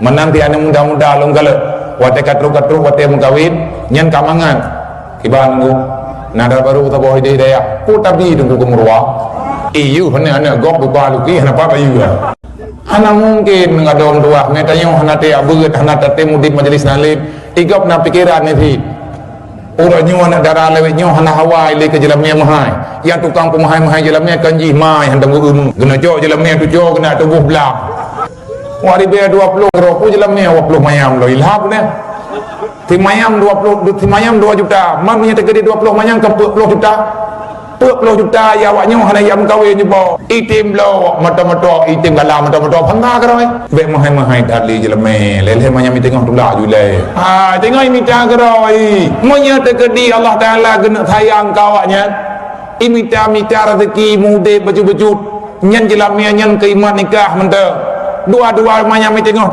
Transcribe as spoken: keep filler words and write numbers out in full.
Meunan ti aneuk muda-muda lôn galak. Watèe ka trok-ka trok, watèe meukawen, nyan ka mangat. Kiban ku, na dara barô saboh idéh dayah. Peue tabi teungku keu meuruwa. Iyuh, aneuk-aneuk gob lupa luki, hana pat bayeue. Hana mungken ngadom tuah, meutanyoe hana teuabeuet, hana tatem udép majlis taklim. Igop na pikeran nyan cit. Uroe nyoe aneuk dara lawét nyoe hana hawa ilée keu jeulamé meuhai. Nyang tukang peumeuhai-meuhai jeulamé kan jih mai hana teumeue. Geuneuk cok jeulamé tujoh geuneuk tuboh blang. Wah ribèe dua ploh droe ku jeulamé dua ploh mayam lo ilham deh. Simayam dua ploh, simayam dua juta. Man meunyoe teukeudi dua ploh mayam ka peuet ploh juta. Peuet ploh juta ya awak nyoe hana ya meukawen nyoe po. Item bloe moto-moto, item gala moto-moto, hana keurôi. Bèk meuhai-meuhai that lé jeulamé, lé-lé manyam i teungoh tulak ju lé. Ha, teungoh mita keurôi. Meunyoe teukeudi Allah Taala geuneuk sayang keu awak nyan, imita-mita raseuki mudép bacut-bacut, nyan jeulamé nyan keu imat nikah mantong. Dua-dua manyam i teungoh